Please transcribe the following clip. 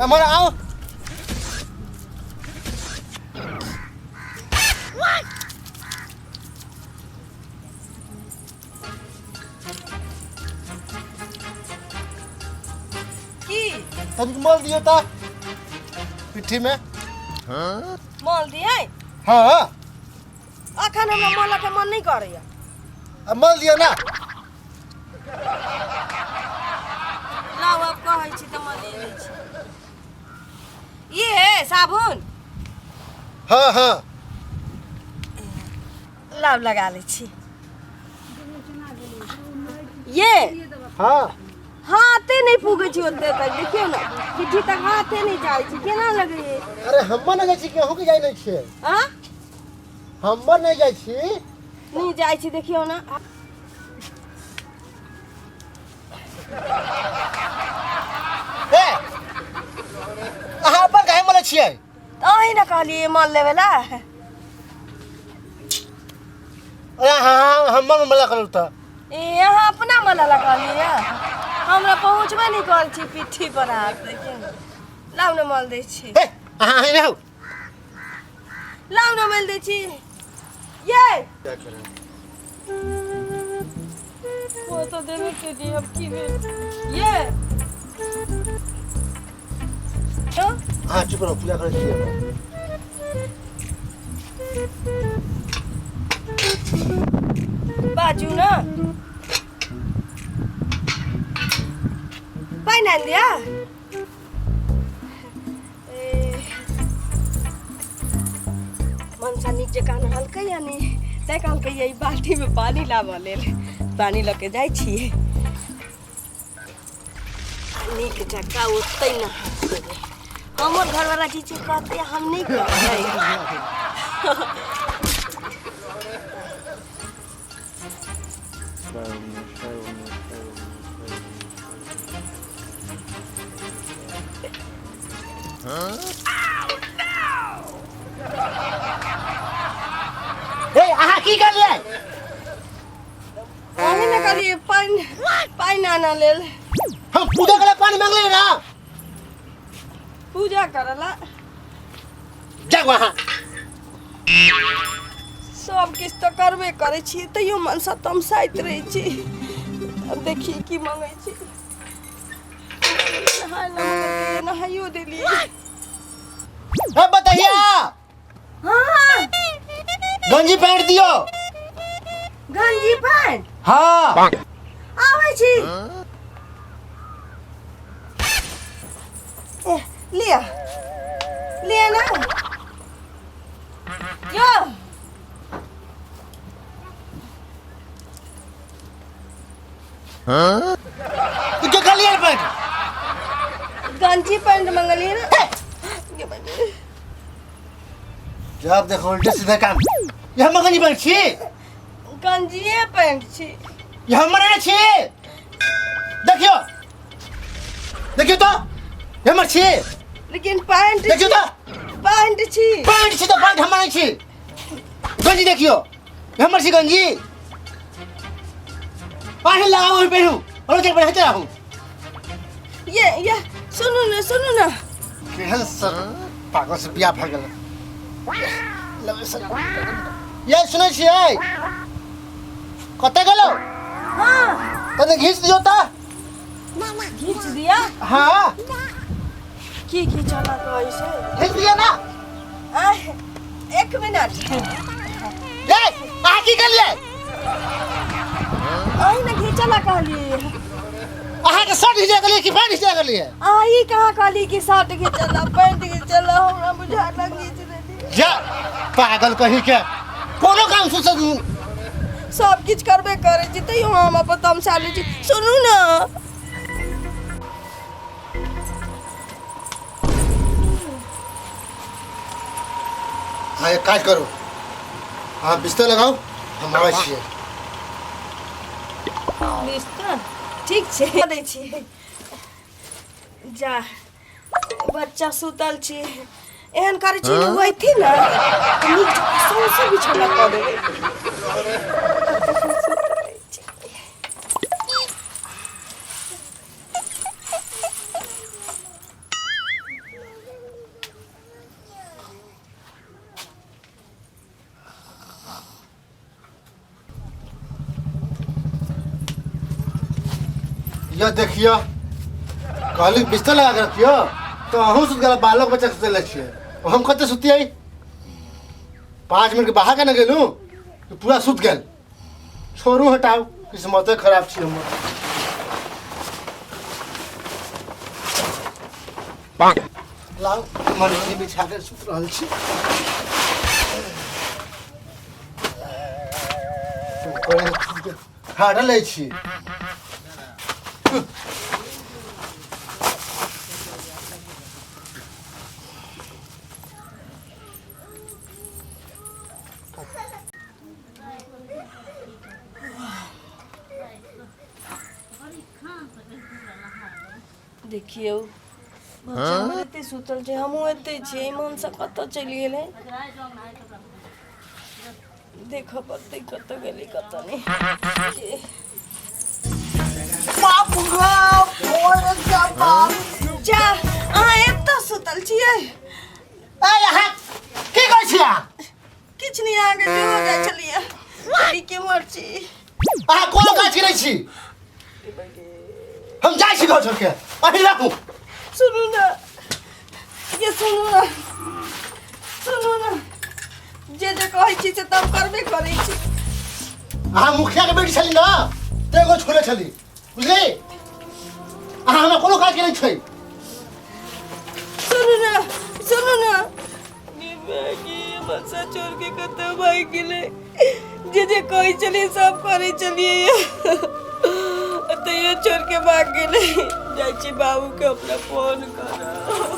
एम्हर आउ। की? तनिक मल दियौ तऽ पिट्ठी में। मल दियै? हाँ। अखन हमरा मलऽ के मन नहि करैया। आ मल दियौ ना। लाउ, आब कहै छी तऽ मलिए लै छी। ई हे साबुन। हाँ हाँ। लाउ, लगा लै छी। ये। हाँ। हाथे नहि पुगै छै ओते तक, देखियौ ने, पिट्ठी तक हाथे नहि जाइ छै, केना लगैए? अरे हमर नहि जाइ छी, केहू के जाइ नहि छियै। आँ? हमर नहि जाइ छी। नहि जाइ छी, देखियौ ने। ए, अहाँ अपन काहे मलै छियै? तऽ अहीं ने कहलियै मल लेबै लए। अरे हाँ, हमर मला करू तऽ। ए, अहाँ अपना मल लए कहलियै, हमरा पहुँचबे नहि करै छी पिट्ठी पर हाथ। देखियौ ने, लाउ ने, मल दै छी। ए, अहाँ अहीं रहू। लाउ ने, मल दै छी। ये क्या करें? वो तो देवे के जी, अब की भेल ये तो? अहाँ चुप रहू, पूजा करै छियै। बाजू ने, पानि आनि दिया? ए, मनसा नीक जकाँ नहलकै या नहि, तैँ कहलकै ई बाल्टीमे पानि लाबऽ लेल। पानि लऽ के जाइ छियै आ नीक जकाँ ओतहि नहा देबै। हमर घरवाला जी जे कहतै हम नहि कहबै। ए, अहाँ की करलियै? अहीं ने कहलियै पानि पानि आनऽ लेल। हम पूजा करे पानी मांगले ना? पूजा करऽ ला। जाओ अहाँ। सब किछु तऽ करबे करै छी, तैयो मनसा तमसाइत रहै छी। आब देखिए की मंगै छी। नहाय लए मंगलकै, नहाइयो देलियै। ए बताइया। हाँ। गंजी पैंट दियो। गंजी पैंट? हाँ। आबै छी। ए, लिअ लिअ ना यो। तू क्या कर लिया पैंट? गंजी पैंट मंगलियै ना। जब देखो उल्टे सीधे काम। ये हम गंजी पैंट छी? गंजिए पैंट छी। ये हमर नहि छी। देखियो, देखियो तो, ये हमर छी? लेकिन पैंट। देखियो तो। पैंट छी। पैंट छी तो पैंट हमर नहि छी। गंजी देखियो, ये हमर छी गंजी? पानी लगाओ वहीं पेनू और चल पड़े रहू। ये सुनू ने, सुनू ने। केहन सर पागल से बियाह भऽ गेल। लबै सर, ये सुनै छियै? कतऽ गेलौ? हाँ। तने घीच दियौ तऽ। घीच दिया? हाँ। की घीचला कहै छै? घीच दियौ ना। आह, एक मिनट। ये अहाँ की केलियै? अहीं ने घीचला कहलियै। अहाँके शर्ट घिचा गेलियै कि पैंट घिचा गेलियै? अहाँ ई कहाँ कहली कि शर्ट घीचला, पैंट घीचला? हमरा बुझायल घीच देली। जा पागल कही के, कोनो काम सोचत। सब किछु करबे करै छी, तैयो हम अपन तमसा लै छी। सुनू ने। अहाँ एक काज करू, अहाँ बिस्तर लगाउ, हम आबै छियै। बिस्तर ठीक छै, दै छी। जा, बच्चा सुतल छी। एहन करै छी ने, होइथिन ने तऽ नीक जकाँ सौंसे बिछौना कऽ देबै। यह देखियो, कहली बिस्तर लगा के रखियो तो अहूँ सुत गेल, बालक बच्चा सुतले छियै, हम कते सुतियै? 5 मिनट के बाहर के न गेलूँ कि पूरा सुत गेल। छोड़ू, हटाउ, किस्मते खराब छी हमर। लाउ, मरनी बिछा के सुत रहल छी। हार लै छी। देखियौ, बच्चा एते सुतल छै, हमहूँ एते छियै, मनसँ कतऽ चलि गेलै? देखऽ पड़तै कतऽ गेलै कतऽ नहि। बाप रे, बाप जा, अहाँ एतऽ सुतल छियै? ए, अहाँ की कहै छी? अहाँ किछु नहि, अहाँके जो जाइ छलियै ई केम्हर छी? अहाँ कोनो काज करै छी? हम जाइ छी घर छोड़ के, अहीं राखू। सुनू ने ये, सुनू ने, सुनू ने, जे जे कहै छी से तब करबे करै छी। अहाँ मुखिया के बेटी छली ना, ते एगो छोड़े छली, बुझली? अहाँ हमरा कोनो काज के नहि छै। सुनू ने, सुनू ने, बच्चा छोड़ के कतऽ भागि गेलै? जे जे कहै छलियै सब करै छलियै, तैयो छोड़ के भागि गेलै। जाइ छी बाबूके अपना फोन करब।